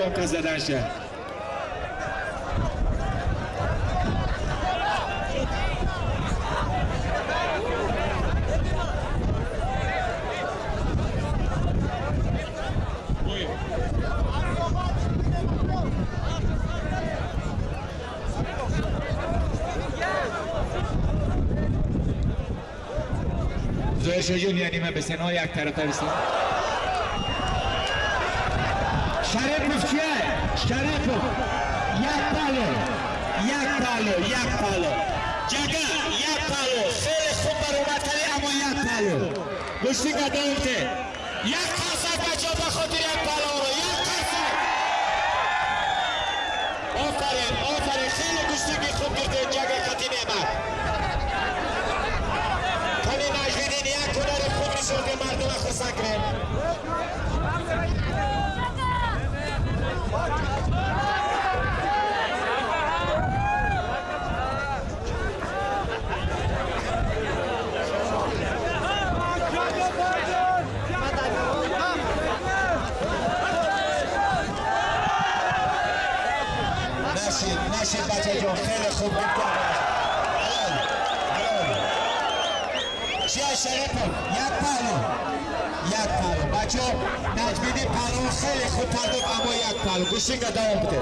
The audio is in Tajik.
Ягон кас заданша. Зоҳиршо ҷон, я нима бисен, як тарафа бисен. Шарипов чия? Шарипов. Як пало. Як пало, як пало. Ҷага, як пало. Хеле хуб баромад кардӣ, аммо як пало. Гӯштӣ давом те. Як қарсак, бачаҳо, ба хотири як палоро. Як қарсак. Офарин, офарин, хеле гӯштиги хуб гирифтед, ҷага қати Неъмат. Кани, Наҷмиддин, як ҳунари хуб нишон де, мардума хурсанд кунед. Нашид, нашид, бачаҷон, хеле хуб гуфт. Чия, Шарипов? Як пало. Як пало. Бачо, Наҷмиддин пало хеле хуб пардохт, аммо як пало. Гӯштинга давом бите.